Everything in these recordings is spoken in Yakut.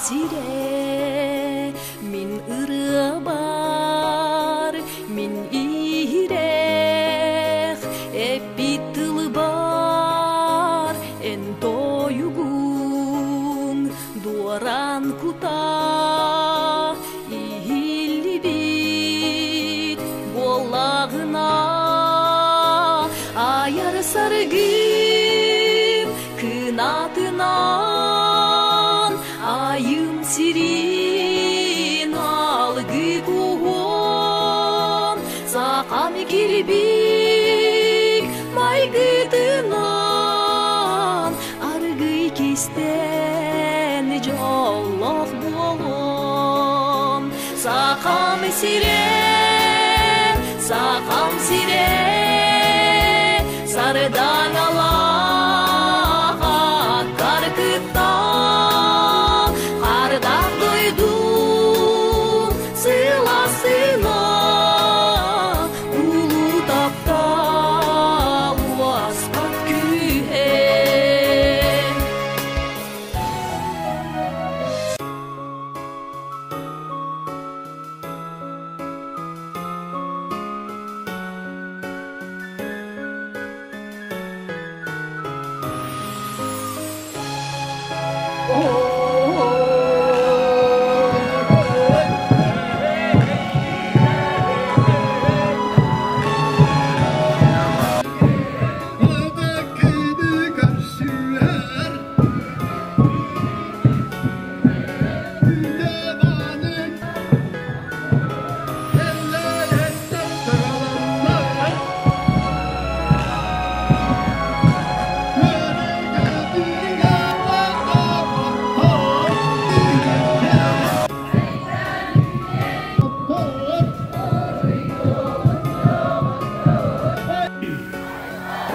сирэ, мин ырыабар, мин иһирэх, эппит тылбар эн тойугуҥ дуоран кута иһиллибит буоллаҕына айар саргым кынатынан айым сирин алгы куһуон сахам кирбик майгытынан аргый кистэн дьоллоох буолуом. Сахам сирэ, Сахам сирэ, сардаҥалаах аттар кытта хардах дойду сыласына улуу таптал уоспат күүһэ.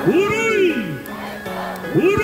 Уруй! Уруй!